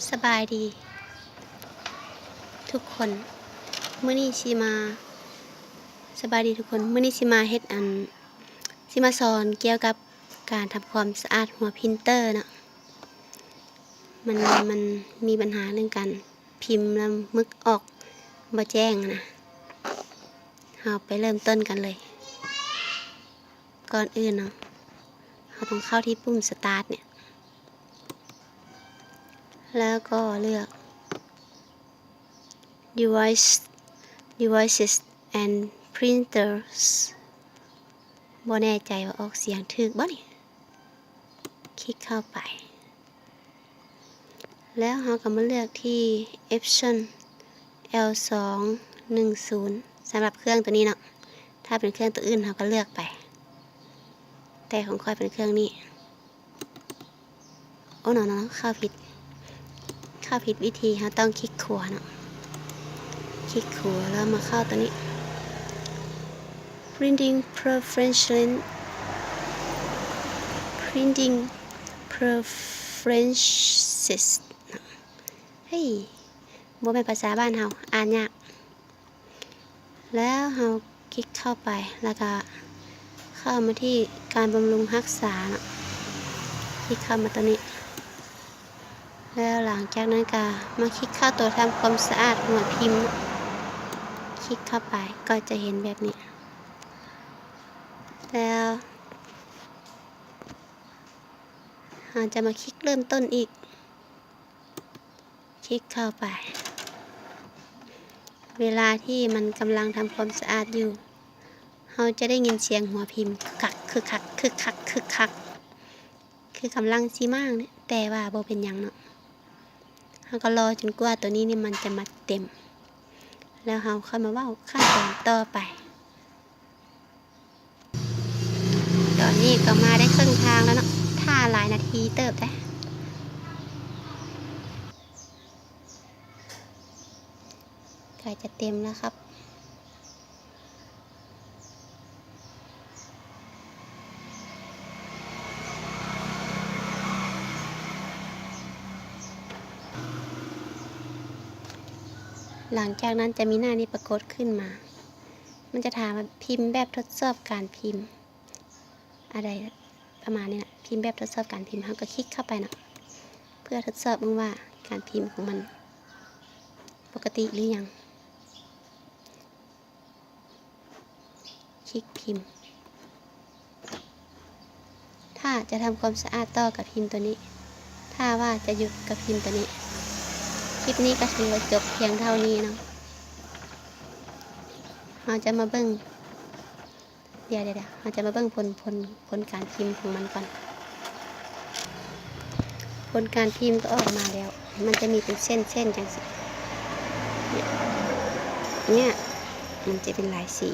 ສະບາຍດີທຸກຄົນ ມື້ນີ້ຊິມາ ສະບາຍດີທຸກຄົນ ມື້ນີ້ຊິມາເຮັດອັນ ຊິມາສອນກ່ຽວກັບການທຳຄວາມສະອາດຫົວພຣິນເຕີເນາະ ມັນ ມັນມີບັນຫາເລື່ອງການພິມແລ້ວໝຶກອອກບໍ່ແຈ້ງນະ ເຮົາໄປເລີ່ມຕົ້ນກັນເລີຍ. ກ່ອນອື່ນເນາະ ເຮົາຕ້ອງເຂົ້າທີ່ປຸ່ມສະຕາດເນຍ ແລ້ວກໍເລືອກ Device Devices and Printers ບໍ່ແນ່ໃຈວ່າອອກສຽງຖືກບໍ່ນີ້ ຄລິກເຂົ້າໄປ. ແລ້ວເຮົາກໍມາເລືອກທີ່ Option ແອວສອງໜຶ່ງສູນ ສຳລັບເຄື່ອງຕົວນີ້ເນາະ ຖ້າເປັນເຄື່ອງຕົວອື່ນເຮົາກໍເລືອກໄປ ແຕ່ຂອງຂ້ອຍເປັນເຄື່ອງນີ້ ໂອ້ ໂນ ໂນ ເຂົ້າຜິດ ເຂົ້າຜິດວິທີ ເຮົາຕ້ອງຄລິກຂວາເນາະ ຄລິກຂວາແລ້ວມາເຂົ້າຕົວນີ້ Printing Preferences Printing Preferences ເຮີ້ຍ ບໍ່ແມ່ນພາສາບ້ານເຮົາ ອ່ານຍາກ ແລ້ວເຮົາຄລິກເຂົ້າໄປ ແລ້ວກະເຂົ້າມາທີ່ການບຳລຸງຮັກສາເນາະ ຄລິກເຂົ້າມາຕົວນີ້ ແລ້ວຫຼັງຈາກນັ້ນກະມາຄລິກເຂົ້າຕົວທຳຄວາມສະອາດຫົວພິມເນາະ ຄລິກເຂົ້າໄປກໍຈະເຫັນແບບນີ້ ແລ້ວ ເຮົາຈະມາຄລິກເລີ່ມຕົ້ນອີກ ຄລິກເຂົ້າໄປ ເວລາທີ່ມັນກຳລັງທຳຄວາມສະອາດຢູ່ ເຮົາຈະໄດ້ຍິນສຽງຫົວພິມຄຶກຄັກ ຄຶກຄັກ ຄຶກຄັກ ຄຶກຄັກ ຄືກຳລັງຊິມ້າງເດ ແຕ່ວ່າບໍ່ເປັນຫຍັງເນາະ ເຮົາກໍລໍຈົນກວ່າຕົວນີ້ນີ້ມັນຈະມັດເຕັມ ແລ້ວເຮົາຄ່ອຍມາເວົ້າຂັ້ນຕອນຕໍ່ໄປ. ຕອນນີ້ກໍມາໄດ້ເຄິ່ງທາງແລ້ວເນາະ ຖ້າຫຼາຍນາທີເຕີບເດ ໃກ້ຈະເຕັມແລ້ວຄັບ. ຫຼັງຈາກນັ້ນຈະມີໜ້ານີ້ປາກົດຂຶ້ນມາ ມັນຈະຖາມວ່າພິມແບບທົດສອບການພິມ ອະໄດປະມານນີ້ນະ ພິມແບບທົດສອບການພິມ ເຮົາກໍຄລິກເຂົ້າໄປເນາະ ເພື່ອທົດສອບເບິ່ງວ່າການພິມຂອງມັນປົກກະຕິຫຼືຍັງ ຄລິກພິມ ຖ້າຈະທຳຄວາມສະອາດຕໍ່ກໍພິມຕົວນີ້ ຖ້າວ່າຈະຢຸດກໍພິມຕົວນີ້. ຄລິບນີ້ກໍຖືວ່າຈົບພຽງເທົ່ານີ້ເນາະ ເຮົາຈະມາເບິ່ງ ດຽວໆໆ ເຮົາຈະມາເບິ່ງຜົນ ຜົນ ຜົນການພິມຂອງມັນກ່ອນ. ຜົນການພິມກໍອອກມາແລ້ວ ມັນຈະມີເປັນເສັ້ນໆ ຈັ່ງຊີ້ ເນຍ ເນຍ ມັນຈະເປັນຫຼາຍສີ.